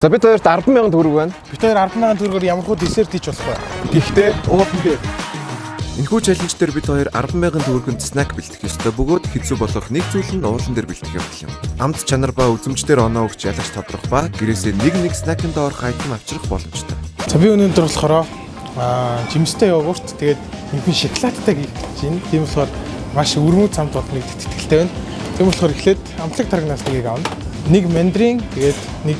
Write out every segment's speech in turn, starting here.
За, бид хоёрт 10,000 төгрөг байна. Бид хоёр 10,000 төгрөгөөр ямар хөө десерт хийж болох вэ? Гэхдээ уулан дээр. Энэхүү challenge дээр бид хоёр 10,000 төгрөгөнд snack бэлтгэх ёстой бөгөөд хэцүү болох нэг зүйл нь уулан дээр бэлтгэх явдал юм. Амт чанар ба үзэмждэр оноо өгч ялагч тодрох ба гэрээсээ нэг нэг snack ын доорх item авчрах боломжтой. За, би өнөөдөр болохоор жимстэй йогурт, тэгээд нэгэн шоколадтай хийх гэж байна. Тийм болохоор маш өрмөц амт болно гэдэгт итгэлтэй байна. Тийм болохоор эхлээд амтлаг тарагнаас нэгийг авна. Нэг мандарин, тэгээд нэг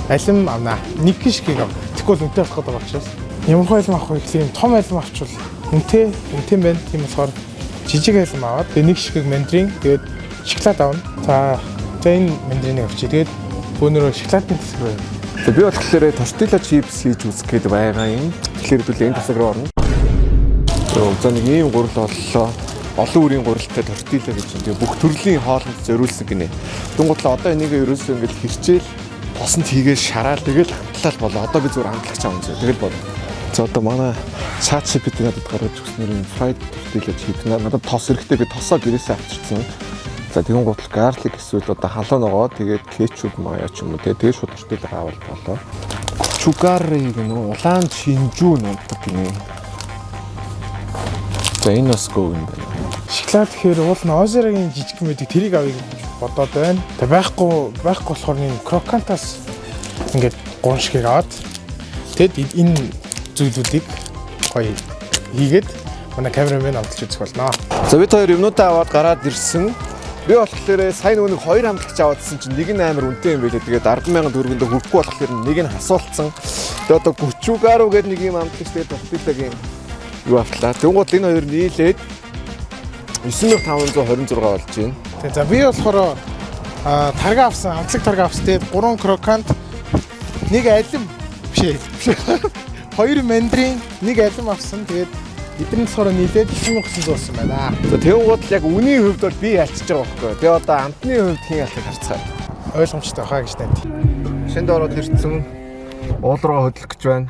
алим авнаа. Нэг ширхгийг авна. Тэгэхгүй бол үнэтэй болох гэдэг байгаа учраас. Ямар хөө алим авах вэ гэхлээр юм том алим авчвал үнэтэй үнэтэй юм байна. Тийм болохоор жижиг алим аваад, тэгээд нэг ширхэг мандарин, тэгээд шоколад авна. За, энэ мандариныг авчи. Тэгээд бөөнөрөө шоколадын хэсэг рүү. За, би болохоор тортила чипс хийж үзэх гээд байгаа юм. Тэгэхээр хэдүүл энэ тасаг руу орно. За, нэг ийм гурил оллоо. Олон үрийн гурилтай тортила гэж юм. Тэгээ бүх төрлийн хоолнд зориулсан гинэ. Дүнгуутлаа одоо энийг ерөөсөө ингээд хэрчээл тосонд хийгээ шараал, тэгэл амтлал болоо. Одоо би зүгээр амтлагч аав юм. Тэгэл болоо. За, одоо манай ChatGPT надад гаргаж өгснээр энэ fried tortilla chips, надад тос хэрэгтэй, би тосоо гэрээсээ авчирсан. За, тэгэн гутал garlic эсвэл одоо халуун ногоо, тэгээд кетчуп, маяа ч юм уу, тэгээд шууд тортила авал болоо. Gochugaru гэнэ улаан шинжүү нунтаг гинэ. За, энэ бас гоо юм байна. Шоколад гэхээр уул нь Озерагийн жижигхэн байдаг, тэрийг авъя гэж бодоод байна. Тэг байхгүй болохоор нэг крокантаас ингээд гурван ширхгийг аваад, тэгэд энэ зүйлүүдийг гоё хийгээд манай камерамен амталж үзэх болно. За, бид хоёр юмнуудаа аваад гараад ирсэн. Би болохоор сайн нөгөө нэг хоёр амтлагч аваадсан чинь нэг нь амар үнэтэй юм байлээ. Тэгээд 10,000 төгрөгөндөө хүрэхгүй болохоор нэг нь хасуулцсан. Тэгээд одоо gochugaru гэдэг нэг юм амтлагч, тэгээд тортилагийн юу автлаа. Тэнгууд энэ хоёр нийлээд 9526 болж байна. Тэг, за, би болохоор тарга авсан, амтлаг тарга авсан. Тэгээд гурван крокант, нэг алим биш ээ. Биш ээ. Хоёр мандарин, нэг алим авсан. Тэгээд эдгээр нь болохоор нийлээд 9900 болсон байна. За, тэнгууд л яг үнийн хувьд бол би ялчиж байгаа байхгүй. Тэгээ одоо амтны хувьд хэн ялахыг харцгаая. Ойлгомжтой хаа гэж найд. Шинд ороод ирсэн. Уул руу хөдлөх гэж байна.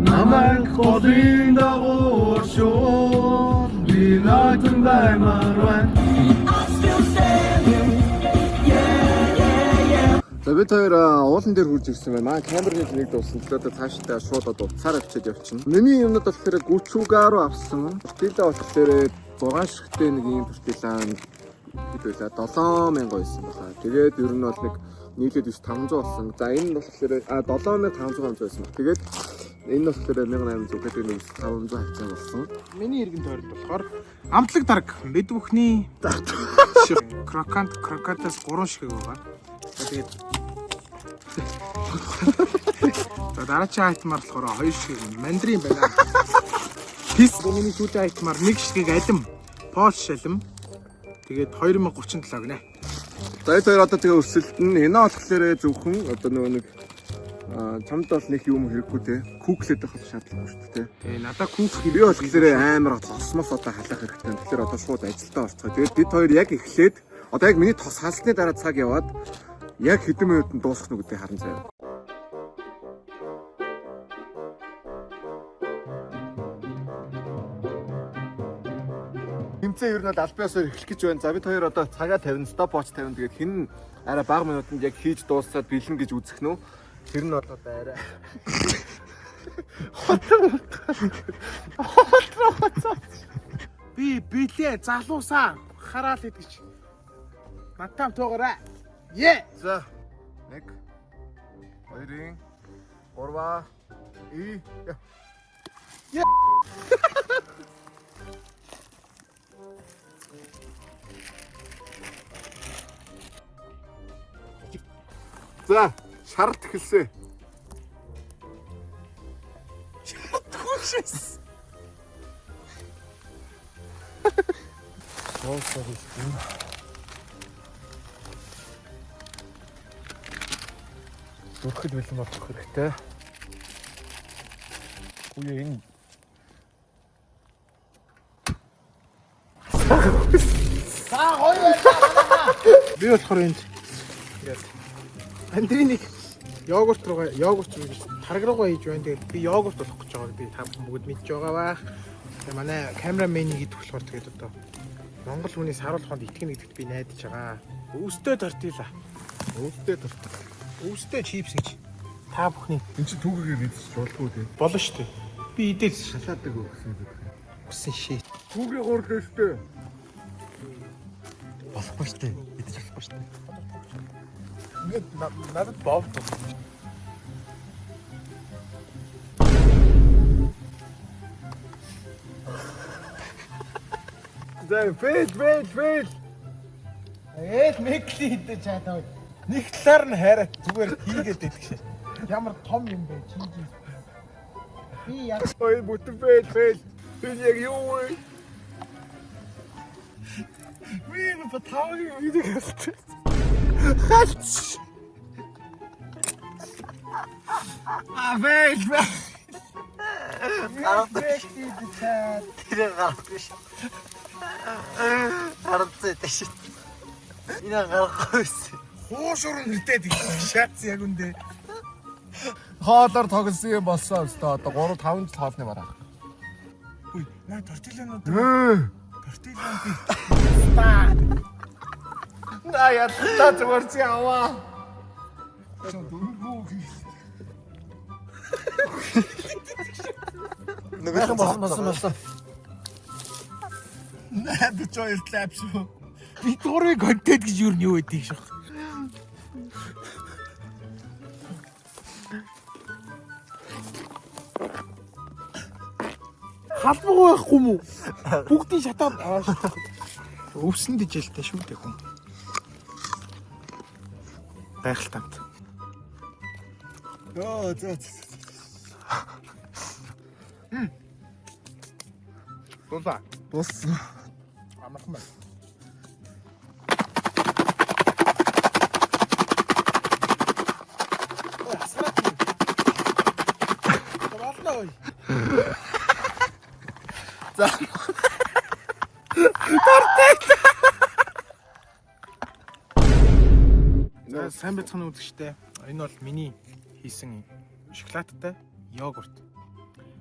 Намайг голын дагуу шууд би нойтон баймаар байна. За, бид хоёр уулан дээр хурж ирсэн байна. Манай камерны нэг дууссан. Тэгэхээр одоо цаашдаа шууд одоо утсаар авчиад явчихна. Миний юмнууд болохоор gochugaru авсан. Тортила болохоор 6 ширхтээ нэг ийм тортила хэд байлаа? 7000 байсан баха. Тэгээд ер нь бол нэг нийлээд 9500 болсон. За, энэ нь болохоор 7500 байсан баг. Тэгээд энэ нь болохоор 1800 гэдэг нэг 500 хавцаа болсон. Миний эргэн тойронд болохоор амтлаг тараг, мэд бүхний крокант, крокантаас гурван ширхэг байгаа. За, тэгээд за дараагийн item аар болохоор хоёр ширхэг мандарин байна. Пис миний сүүлийн item аар нэг ширхэг алим, Porsche алим. Тэгээд 2037 гинэ. За, энэ хоёр одоо тэгээ өрсөлдөн. Энэ болохоор зөвхөн одоо нөгөө нэг чамд бол нэг юм хэрэггүй те. Cook лээд байх шаардлагагүй шүү дээ те. Тэгээ надаа cook Би болохоор амар тосмос одоо халах хэрэгтэй. Тэгэхээр одоо шууд ажилдаа орцгоо. Тэгээд бид хоёр яг эхлээд одоо яг миний тос халсны дараа цаг яваад яг хэдэн минутанд дуусах нь гэдгийг харан заяа. Хэмцээ ер нь бол аль биесээр эхлэх гэж байна. За, бид хоёр одоо цагаа 50, stopwatch 50, тэгээд хэн арай бага минутанд яг хийж дуусаад бэлэн гэж үзэх нь үү? Тэр нь бол одоо арай. Би билээ, залуусаа, хараал идэж. Надтай хамт байгаарай. Е. За, 1 2 3 и Е. За, шаралт эхэлсэн. Түшээс. Зүрхэд бэлэн болох хэрэгтэй. Үгүй, энэ За, гоё байлаа. Би болохоор энд ингээд мандариныг йогурт руугаа, йогурт руу гэж тараг руугаа хийж байна. Тэгээд би йогурт болох гэж байгааг би та бүхэн бүгд мэдж байгаа байх. Тэгээ манай камераменийг идэх болохоор тэгээд одоо Монгол хүний саруул ухаанд итгэнэ гэдэгт би найдаж байгаа. Өвстэй тортила. Өвстэй тортил. Өвстэй чипс гэж. Та бүхний Энд чинь түүгээр идчих болдгоо тий. болно шүү дээ. Би идэл Шалаадаг өгсөн гэдэг. үсэн шээ. Түүгийн гурал өстэй. Болохгүй шүү дээ. Идэж болохгүй шүү дээ. Ингээд надад бов. За, фэйл, фэйл, фэйл. Ээл мэкли идэж чадаа. Нэг талаар нь хайраа зүгээр хийгээд байдаг шээ. Ямар том юм бэ чи чи. Би яг Ой, бүтэн фэйл, фэйл. Энэ яг юу вэ? би энэ батаагийн видео хэлсэн. А фэйл фэйл. Мэкли идэж чад. Тэр гарахгүй шүү. Харамцсан байдаг шүү. Энэ гарахгүй байсан. Хуушур нэртэй тэгсэн шатс яг үндэ. Хоолоор тоглосон юм болсон өстө одоо 3 5 жил хоолны бараа. Үгүй наа тортиланууд тортилан би. Наа ядлаа зүгээр чи аваа. Нөгөө болсон болсон болсон. Наа би ч хоёр лап шүү. Бид гурвын контент гэж юу нь юу байдгийг шах. Халбаг байхгүй мүү? Бүгдийн шатаад өвсөн дижилтэй шүү дээ хүн. Гайхалтай амт. Йоо, за за. Дулаа. Дууссан. Амархан байна. Ой, асраад юм. Болно ой. За. За сайн байцгаана үзэгчдээ. Энэ бол миний хийсэн шоколадтай йогурт.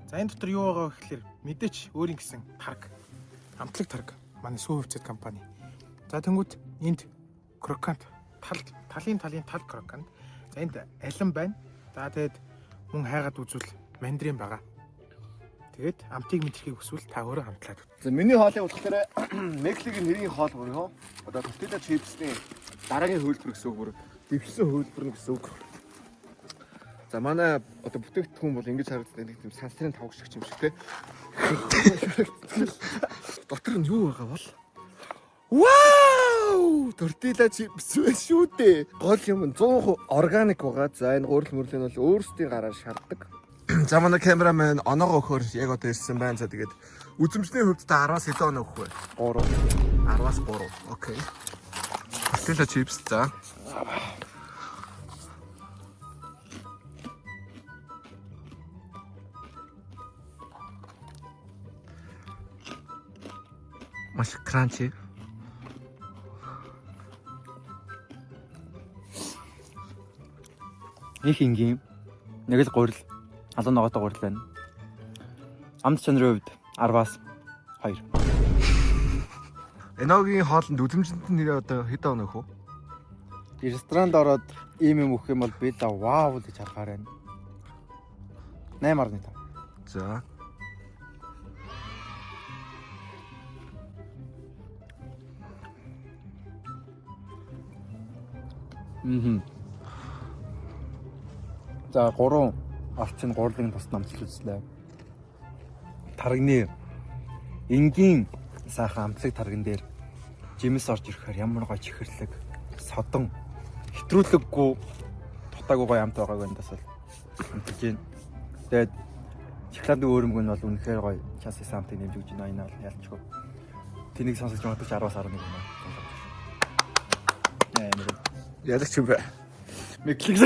За энэ дотор юу байгаа вэ гэхэлэр мэдээч өөрийн гэсэн тарг. Амтлаг тарг. Манай сүү хувьцаат компани. За тэнгүүт энд крокант тал талын талын тал крокант. За энд алим байна. За тэгээд мөн хайгаад үзвэл мандарин байгаа. Тэгээд амтыг мэдрэхийг хүсвэл та өөрөө амтлаад үз. За миний хоолыг болохоор Меклигийн нэрийн хоол бүр хөө. Одоо тортила чипсний дараагийн хөлбөр гэсэн үг бүр дэвшсэн хөлбөр нь гэсэн үг. За манай одоо бүтээгдэхүүн бол ингэж харагддаг нэг тийм сансрын тавг шиг юм шиг те. Дотор нь юу байгаа бол? Вау! Тортила чипс байна шүү дээ. Гол юм нь 100% органик байгаа. За энэ гурил мөрлөө нь бол өөрсдийн гараар шаарддаг. За манай камерамен оноогоо өгөхөөр яг одоо ирсэн байна. За тэгээд үзэмжний хувьд та 10-аас хэдэн оноо өгөх вэ? 3. 10-аас 3. Окей. Тортила чипс за. Маш кранчи. Их энгийн. Нэг л гурил. Алан ногоотой гурил байна. Амт чанарын хувьд 10-аас 2. Эногийн хоолнд үзэмжинд нь нэрээ одоо хэдэн оноо өгөх вэ? Ресторанд ороод ийм юм өгөх юм бол би л вау л гэж харахаар байна. 8.5. За. Мм. За 3 орчин гурлын тус намтлж үзлээ. Тарганы энгийн сайхан амтлаг тарган дээр жимс орж ирэхээр ямар гоё чихэрлэг, содон, хэтрүүлэггүй дутаагүй гоё амт байгааг энэ бас бол амталж байна. Тэгээд шоколадны өөрөмг нь бол үнэхээр гоё час исэн амтыг нэмж өгч байна. Энэ бол ялчгүй. Тэнийг сонсож магадгүй ч 10-аас 11 юм байна. Амар. Ялагч юм бэ? Меклиг.